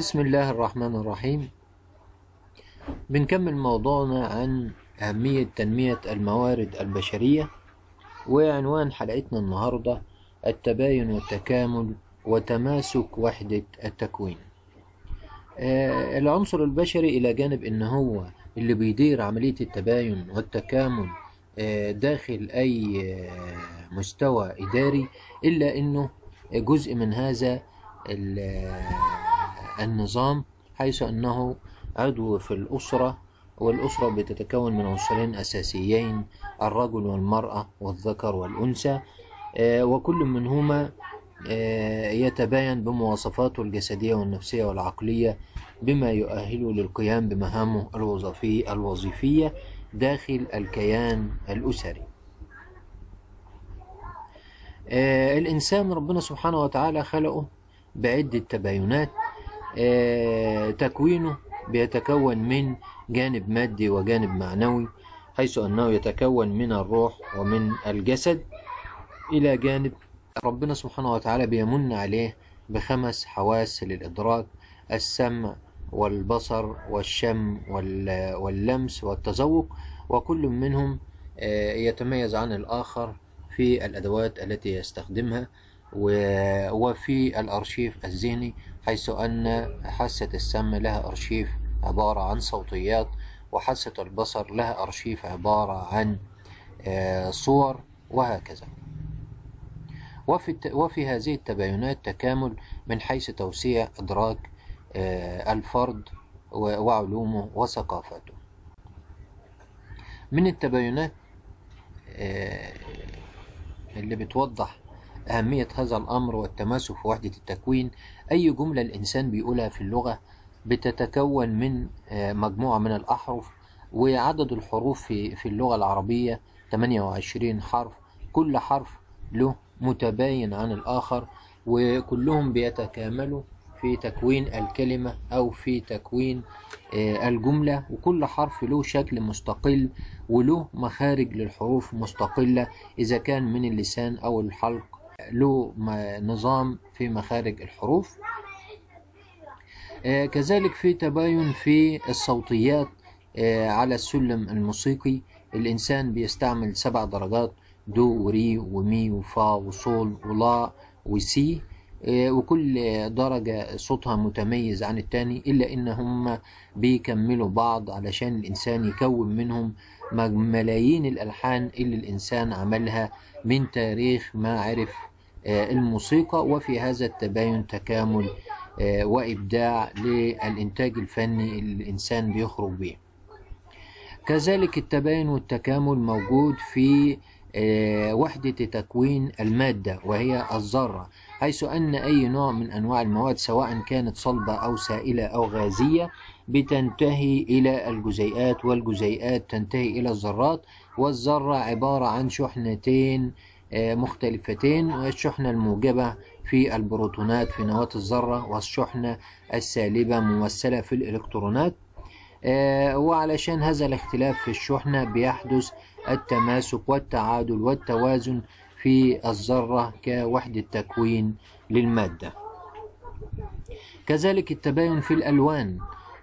بسم الله الرحمن الرحيم. بنكمل موضوعنا عن أهمية تنمية الموارد البشرية، وعنوان حلقتنا النهاردة التباين والتكامل وتماسك وحدة التكوين. العنصر البشري إلى جانب إن هو اللي بيدير عملية التباين والتكامل داخل أي مستوى إداري، إلا إنه جزء من هذا النظام، حيث أنه عضو في الأسرة، والأسرة بتتكون من عنصرين أساسيين: الرجل والمرأة، والذكر والأنثى، وكل منهما يتباين بمواصفاته الجسدية والنفسية والعقلية بما يؤهله للقيام بمهامه الوظيفية داخل الكيان الأسري. الإنسان ربنا سبحانه وتعالى خلقه بعدة تباينات. تكوينه بيتكون من جانب مادي وجانب معنوي، حيث أنه يتكون من الروح ومن الجسد. إلى جانب ربنا سبحانه وتعالى بيمن عليه بخمس حواس للإدراك: السمع والبصر والشم واللمس والتذوق، وكل منهم يتميز عن الآخر في الأدوات التي يستخدمها وفي الأرشيف الذهني، حيث أن حاسة السمع لها أرشيف عبارة عن صوتيات، وحاسة البصر لها أرشيف عبارة عن صور، وهكذا. وفي هذه التباينات تكامل من حيث توسيع إدراك الفرد وعلومه وثقافته. من التباينات اللي بتوضح أهمية هذا الأمر والتماسك في وحدة التكوين، أي جملة الإنسان بيقولها في اللغة بتتكون من مجموعة من الأحرف، وعدد الحروف في اللغة العربية 28 حرف، كل حرف له متباين عن الآخر، وكلهم بيتكاملوا في تكوين الكلمة أو في تكوين الجملة، وكل حرف له شكل مستقل وله مخارج للحروف مستقلة، إذا كان من اللسان أو الحلق له نظام في مخارج الحروف. كذلك في تباين في الصوتيات على السلم الموسيقي. الإنسان بيستعمل 7 درجات: دو وري ومي وفا وصول ولا وسي، وكل درجة صوتها متميز عن التاني، إلا إن هم بيكملوا بعض علشان الإنسان يكون منهم ملايين الألحان اللي الإنسان عملها من تاريخ ما عرف الموسيقى. وفي هذا التباين تكامل وإبداع للإنتاج الفني اللي الإنسان بيخرج به. كذلك التباين والتكامل موجود في وحدة تكوين المادة وهي الذرة، حيث أن أي نوع من أنواع المواد سواء كانت صلبة أو سائلة أو غازية بتنتهي إلى الجزيئات، والجزيئات تنتهي إلى الذرات، والذرة عبارة عن شحنتين مختلفتين: والشحنة الموجبة في البروتونات في نواة الذرة، والشحنة السالبة ممثلة في الإلكترونات. وعلشان هذا الاختلاف في الشحنة بيحدث التماسك والتعادل والتوازن في الذرة كوحدة تكوين للمادة. كذلك التباين في الألوان.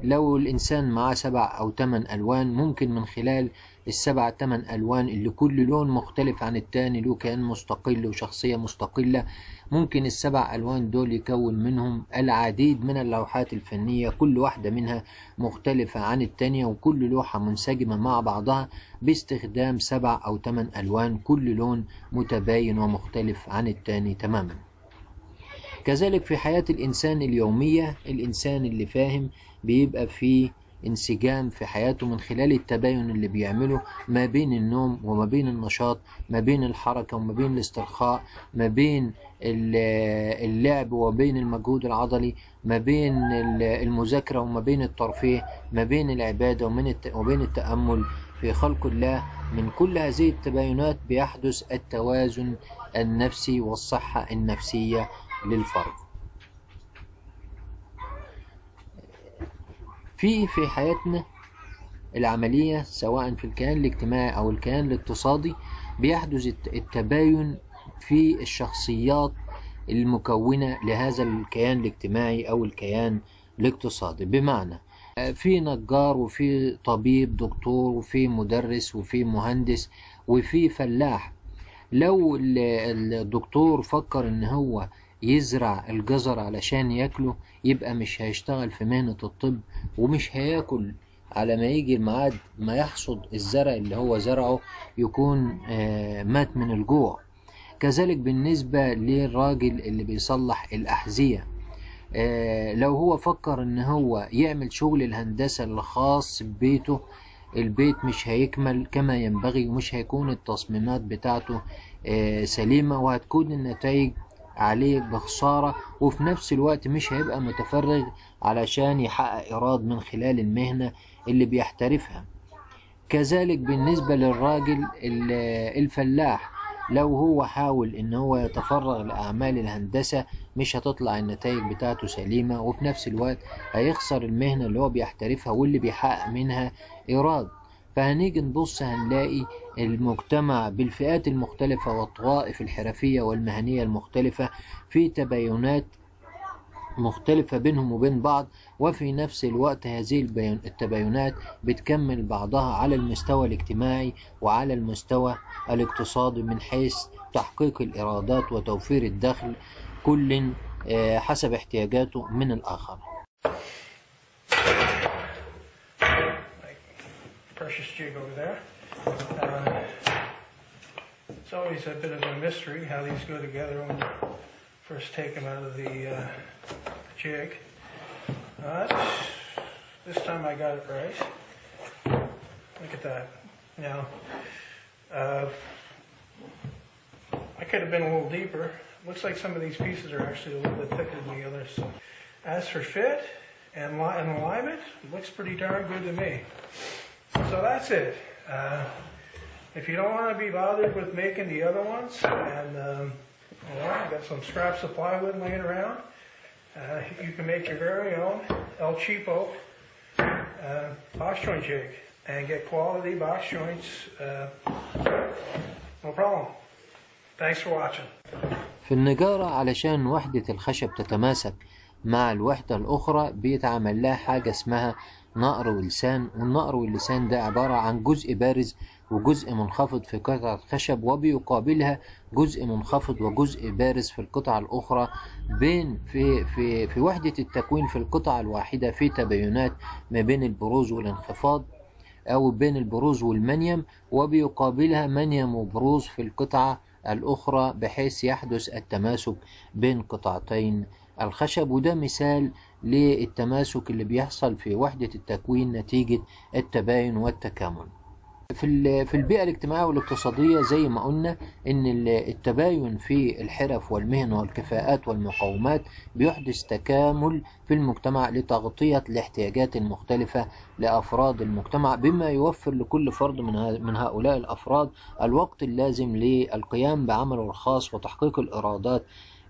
لو الإنسان معاه 7 أو 8 ألوان، ممكن من خلال 7 8 ألوان اللي كل لون مختلف عن التاني، له كيان مستقل وشخصية مستقلة، ممكن 7 ألوان دول يكون منهم العديد من اللوحات الفنية، كل واحدة منها مختلفة عن التانية، وكل لوحة منسجمة مع بعضها باستخدام 7 أو 8 ألوان، كل لون متباين ومختلف عن التاني تماما. كذلك في حياة الإنسان اليومية، الإنسان اللي فاهم بيبقى فيه انسجام في حياته من خلال التباين اللي بيعمله ما بين النوم وما بين النشاط، ما بين الحركة وما بين الاسترخاء، ما بين اللعب وبين المجهود العضلي، ما بين المذاكرة وما بين الترفيه، ما بين العبادة وبين التأمل في خلق الله. من كل هذه التباينات بيحدث التوازن النفسي والصحة النفسية للفرد. في حياتنا العملية سواء في الكيان الاجتماعي أو الكيان الاقتصادي بيحدث التباين في الشخصيات المكونة لهذا الكيان الاجتماعي أو الكيان الاقتصادي. بمعنى في نجار وفي طبيب دكتور وفي مدرس وفي مهندس وفي فلاح. لو الدكتور فكر ان هو يزرع الجزر علشان ياكله، يبقى مش هيشتغل في مهنة الطب ومش هياكل على ما يجي الميعاد ما يحصد الزرع اللي هو زرعه، يكون مات من الجوع. كذلك بالنسبة للراجل اللي بيصلح الأحذية، لو هو فكر ان هو يعمل شغل الهندسة الخاص ببيته، البيت مش هيكمل كما ينبغي ومش هيكون التصميمات بتاعته سليمة، وهتكون النتائج عليه بخسارة، وفي نفس الوقت مش هيبقى متفرغ علشان يحقق إيراد من خلال المهنة اللي بيحترفها. كذلك بالنسبة للراجل الفلاح، لو هو حاول ان هو يتفرغ لأعمال الهندسة مش هتطلع النتائج بتاعته سليمة، وفي نفس الوقت هيخسر المهنة اللي هو بيحترفها واللي بيحقق منها إيراد. فهنيجي نبص هنلاقي المجتمع بالفئات المختلفة والطوائف الحرفية والمهنية المختلفة في تباينات مختلفة بينهم وبين بعض، وفي نفس الوقت هذه التباينات بتكمل بعضها على المستوى الاجتماعي وعلى المستوى الاقتصادي من حيث تحقيق الإيرادات وتوفير الدخل كل حسب احتياجاته من الآخر. Precious jig over there. It's always a bit of a mystery how these go together when you first take them out of the jig. But this time I got it right. Look at that. Now, I could have been a little deeper. Looks like some of these pieces are actually a little bit thicker than the others. So, as for fit and alignment, it looks pretty darn good to me. So that's it. If you don't want to be bothered with making the other ones, and well, I got some scraps of plywood laying around, you can make your very own El Cheapo box joint jig and get quality box joints, no problem. Thanks for watching. في النجارة علشان وحدة الخشب تتماسك مع الوحدة الأخرى بيتعمل لها حاجة اسمها نقر ولسان، والنقر واللسان ده عبارة عن جزء بارز وجزء منخفض في قطعة خشب، وبيقابلها جزء منخفض وجزء بارز في القطعة الأخرى. بين في في في وحدة التكوين في القطعة الواحدة في تباينات ما بين البروز والانخفاض أو بين البروز والمنيم، وبيقابلها منيم وبروز في القطعة الأخرى بحيث يحدث التماسك بين قطعتين الخشب. وده مثال للتماسك اللي بيحصل في وحدة التكوين نتيجة التباين والتكامل. في البيئة الاجتماعية والاقتصادية زي ما قلنا إن التباين في الحرف والمهن والكفاءات والمقومات بيحدث تكامل في المجتمع لتغطية الاحتياجات المختلفة لأفراد المجتمع، بما يوفر لكل فرد من هؤلاء الأفراد الوقت اللازم للقيام بعمله الخاص وتحقيق الإيرادات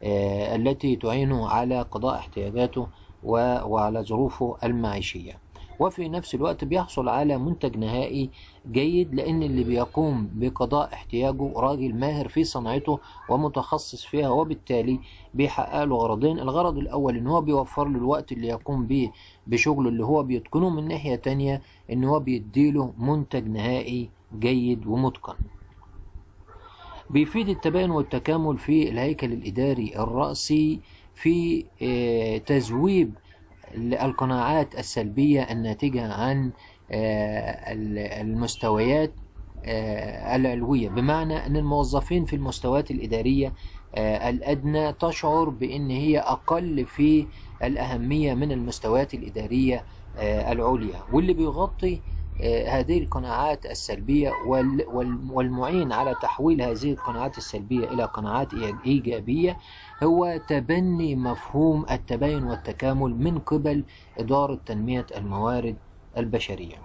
التي تعينه على قضاء احتياجاته وعلى ظروفه المعيشية. وفي نفس الوقت بيحصل على منتج نهائي جيد، لأن اللي بيقوم بقضاء احتياجه راجل ماهر في صنعته ومتخصص فيها، وبالتالي بيحقق له غرضين. الغرض الأول إن هو بيوفر له الوقت اللي يقوم به بشغله اللي هو بيتقنه، من ناحية تانية إن هو بيديله منتج نهائي جيد ومتقن. بيفيد التباين والتكامل في الهيكل الإداري الرأسي في تذويب القناعات السلبية الناتجة عن المستويات العلوية، بمعنى أن الموظفين في المستويات الإدارية الأدنى تشعر بأن هي أقل في الأهمية من المستويات الإدارية العليا، واللي بيغطي هذه القناعات السلبية والمعين على تحويل هذه القناعات السلبية إلى قناعات إيجابية هو تبني مفهوم التباين والتكامل من قبل إدارة تنمية الموارد البشرية.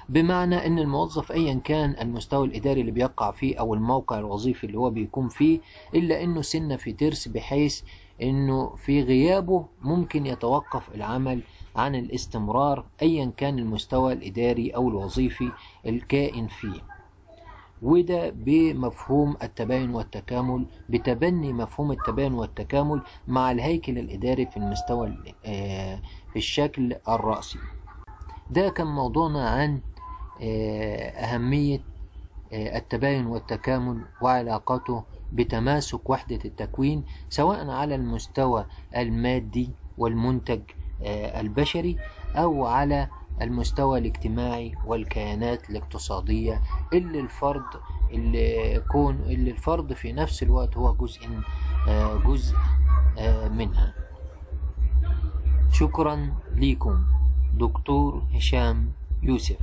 بمعنى أن الموظف أيا كان المستوى الإداري اللي بيقع فيه أو الموقع الوظيفي اللي هو بيكون فيه، إلا أنه سنة في ترس، بحيث أنه في غيابه ممكن يتوقف العمل عن الاستمرار أيا كان المستوى الإداري أو الوظيفي الكائن فيه. وده بمفهوم التباين والتكامل، بتبني مفهوم التباين والتكامل مع الهيكل الإداري في المستوى في الشكل الرأسي. ده كان موضوعنا عن أهمية التباين والتكامل وعلاقته بتماسك وحدة التكوين، سواء على المستوى المادي والمنتج البشري أو على المستوى الاجتماعي والكيانات الاقتصادية اللي الفرد في نفس الوقت هو جزء منها. شكرا لكم. دكتور هشام يوسف.